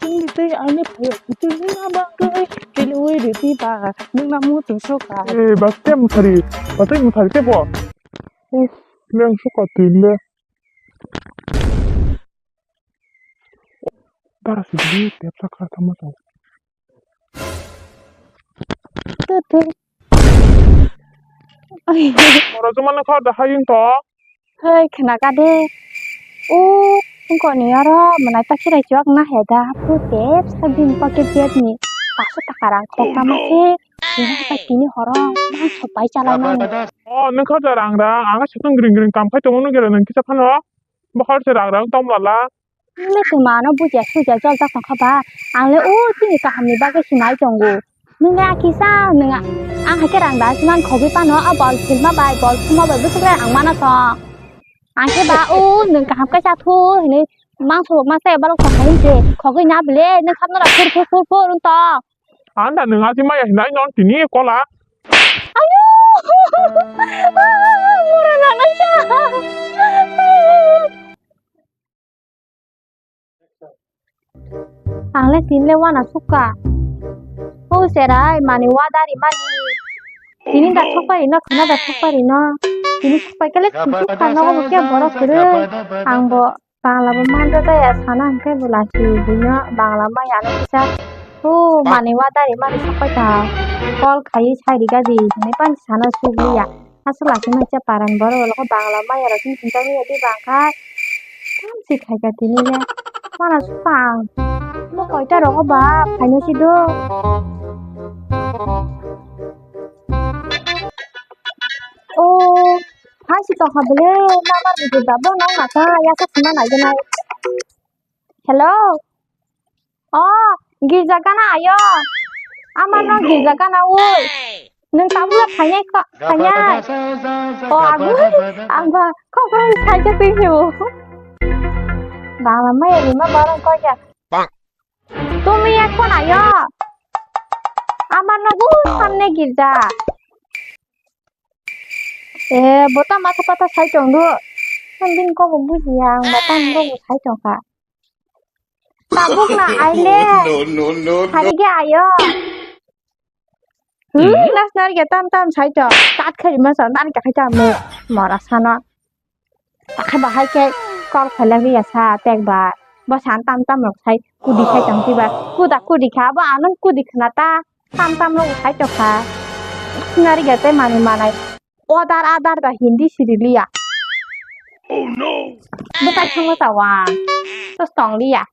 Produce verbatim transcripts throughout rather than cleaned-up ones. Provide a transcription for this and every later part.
Chini tei ani phai tini na bagwi kini wi riti ba nung na mu tungsok ka. Eh, ba tem thari, ba tem thari te bo. Uff, leng sok ka tin le. Dara sidi tep sakra tamo tong. Tete. Moro juma no kha da hayung to. Hei, khna ka de. O, koni aro manai ta khirai chuak na he da. Pu tep sabin pocket jet ni. Paso taka rang khok tamo se. Ini ha tini horo. Mang sopai chala mani. O, nung kha da rang rang. Anga sitong gring gring kam khai tongo nung gela nung kisa phano. Bokhor se rang rang tong lala. Nung le twi mano bujiya sujiya jol jak tong kha ba? Ang le o chini kaham ni bagwi se nai tongo. Nung le aki sa nung a-, ang hai khe rang da se man khogwi pano a bol philma bai bol philma bai bwswk le ang mana tong. Ang khe ba o nung kaham khe cha thu hinwi mang sorok ma se balok tong hai se khogwi na bile nung khamno ra phur phur phur phur wng tong. Ang da nung aji maya hinai non tini kola. Ayo! Mura na nai sa. Ang le tin le wana sukha. O serai mani wadari mani. Tini da thokpari no khana da thokpari no. Tini thokpai kale sukha no bo khe borok kwrwi. Ang bo Bangla bo manjak ya sana hwnkhe bo lasi buino Bangla maya ano kisa. O mani wadari mani sapai ta. Call khai sai riga di hinwi pani sana sukliya. Aswk lachimani cha paran borok rok Bangla maya rok chini singchang ya di bangkha. Tamsi khaika tini le. Mana supang. Mo koita rogo ba phaino si do. O, hai si tongkha bole, mama ni gurda bo nang naka ya sa sima nai gana. Hello. O, girja gana ayo. Ama no girja gana oi. Nung tabuk no phainai ko, phainai. O, agu, ang ba, kok bai sai khe twi phi o. Bangla maya ni ma barang ko ya. Tumi ya ko na yo. Ama no bu samne girja. Eh, bota mata pata sai tong do. Ang bini kok bo bujiya, ang bota ang kok bo sai tong kha. Tabuk na aile. No, no, no, no. Hari ge ayo. Hmm, nas nar ge tam tam sai tong. Tat khai ma sa nan ka khai tam mo. Mara sana. Takhe bahai khe call khailak ya sa tekbar. Bo san tam tam rok sai kudi khai tong tiba. Kuda kudi kha bo anon kudi khna ta. Tam tam rok khai to kha. Sinari ga te mani manai. Odar adar da Hindi siri liya. Oh no. Bo tai thangma ta wa. Tos tong liya.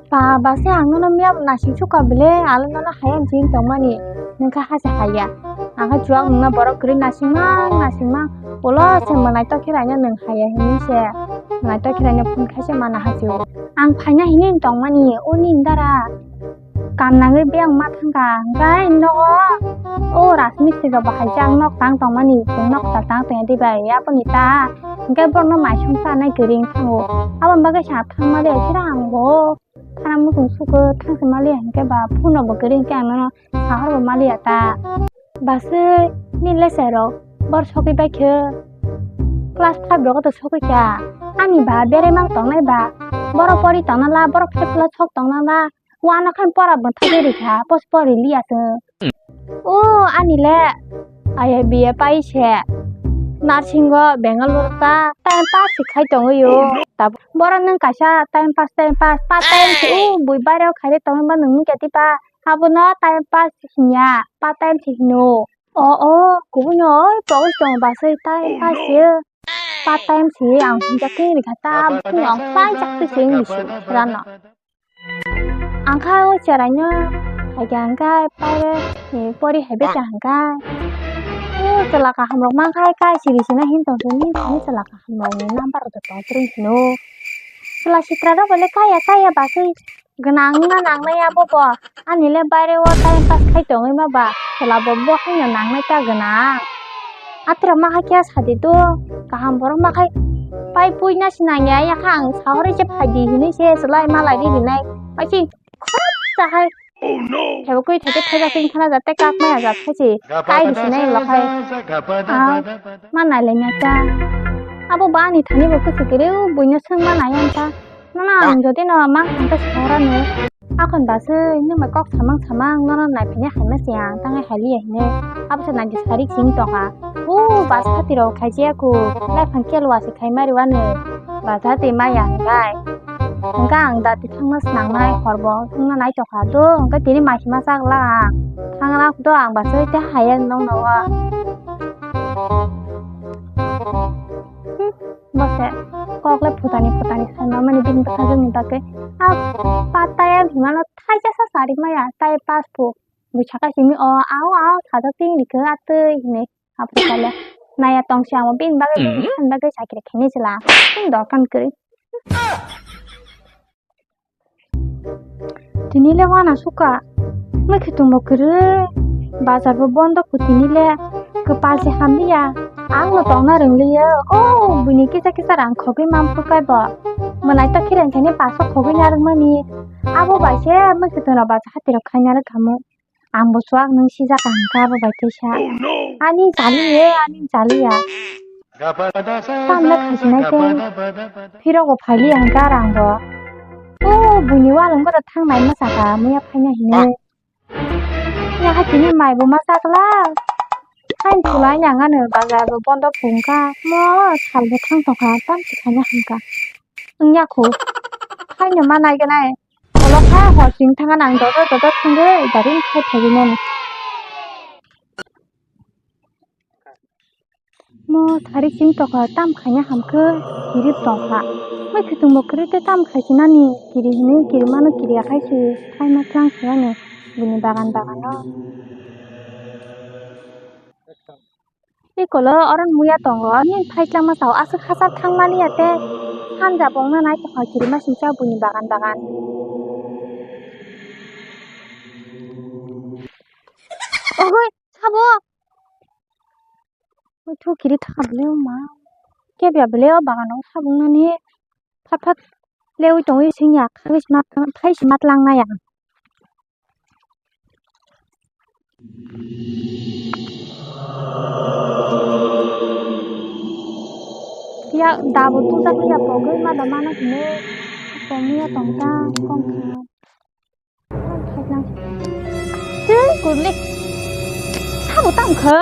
Ba, ba se ang nono miya bo nasing sukha bile, ang le nono hai ang chini tongmani, nung khe hasa haya. Ang khe chuwak nungna borok kwrwi nasingmang, nasingmang, ulo se mwnai tok khe raina nung haya hinwi se, mwnai tok khe raina phone khaisa mana hachio. Ang phaina hinwi tongmani, o nini dara kam nangwi biyang ma thangkha, hwnkhe nogo o rajmistri rok bo hai se ang nok tang tongmani, chwng nok ta tang tongya dibai, aboni ta. Hwnkhe borokno mai song chanai kwrwi wng thango. Aboni bagwi sa thangma le, phira ang bo thana muchung sukha thangsi maliya hwnkhe ba phone rok bo kwrwi hwnkhe ang nono sahor bo maliya ta. Baswi nini le se rok bor sogwi bai khe class five rogo to sogwi kha. Ani ba berai mang tongnai ba borok pori tongna la, borok five class sok tongna la. Uanokhan pora bwthagwi rikha, pos pori liya se. O ani le I A B A pai se. Nursing o Bangalore ta time pass se khai tongwi o. Tabuk borok nwng kaisa time pass, time pass, part time se o bui baireo khaide tongwi ma nwng nukya tipa. Abono time pass se hinya, part time se hino. O, o, kubui no oi pogwi tongo baswi time pass se. Part time se ang hwnjak khe rikha ta, bwkhwno ang paijak twi se wngwi se rano. Ang kha o cheraino phaikha hwnkhe paire, eh, pori hai bwkha hwnkhe. O chwla kaham rok mankha kai siri sino hin tong sini, sini chwla kaham rokni number rok tong kwrwng sino. Chwla sitra rok bole kaya kaya baswi gwnang wngna nangnai abo bo. Ani le baire o time pass khai tongwi ma ba, chwla bo bo haino nangnai ta gwnang. Athra ma hakhe sadi do, kaham borok ma khai pai puina sinang ya, ya kha ang sahorwi se phaidi hinwi se chwlai malai ri rinai. Pai se khoroksa hai Thebo kwi theke thaiba kwi khana jate kak maya jat khachi. Kai bisi nai lo khai. Ah, ma nai le nya cha. Abo ba ni thani bo kusu kiri u buino sung ma nai ang ta. Nana ang jodi no ma ang ta sora no. Akon ba se ni ma kok samang samang nono nai phine hai ma se ang tangai hai liya hine. Abo se nai sari sing tong ha. U ba sa tiro khai je ku. Lai phang kelwa se khai mari wani. Ba sa te ma yang gai. Hwnkhe ang da tithangno swnamnai horbo wngna naitokha do, hwnkhe tini mai sima chak la ang. Thangna do ang bachai tei haya nokno o. Hmm, bose kok le phutani phutani sai mamani bini bwsajwkni bagwi. A pataya bimano thaisa sa sari maya tai pas phu. Bui saka simi o ao ao sajak tini khe atwi hinwi. Abo kale naya tong si amo bini bagwi bini bagwi chakri khainai chwla. Bini dorkar kwrwi. Tini le wana suka. Mui khitung bo kwrwi. Bazar bo bondo kho tini le. Kwpal se hamliya. Ang no tongna rwngliya. O bini kisa kisa rang khogwi mam phukai bo. Mwnai to khirang khainai paso khogwi narwkmani. Abo bai se mui khitung rok bazar hati rok khaina rwkha mung. Ang bo chuak nung sijak ang ka bo bai teisa. Ani chali ye, ani chali ya. Tamle khajinai tei. Phirok bo phaili ang ka rang bo. O buini walong ko thang nai ma saka muya phaina hine. Ya ha tini mai bo ma sakla. Hain thulai nang ano bazar bo bondo phung ka. Mo sal bo thang tong ka tam si khaina ham ka. Wngya khu. Haino ma nai ganai. Olo kha hor sing thang nang dodo dodo thangwi gari khai thagwi mani. Mo sari sing tokha tam khaina hamkhe kiri tokha. Mai khitung bo kiri te tam khai sinani kiri hini kiri mano kiri akhai si khai ma tlang sinani bini bagan bagano. Ikolo oron muya tongo, nini phaitlangma sao aswk hachal thangmani ya tei hanja bongna nai tongkha kirima singcha buini bagan bagan. Ogoi, sabo. Oi, thu kiri thangkha bele o ma. Kebya bele o bagano sabungnani. Phat phat lewi tongwi singya, khagwi sima, phai sima tlangnai ang. Ya, dabo tujak ya, pogwi ma da mana hine, pogwi ya tongta, kongkha. Tei, kurli. Sabo tamo kha.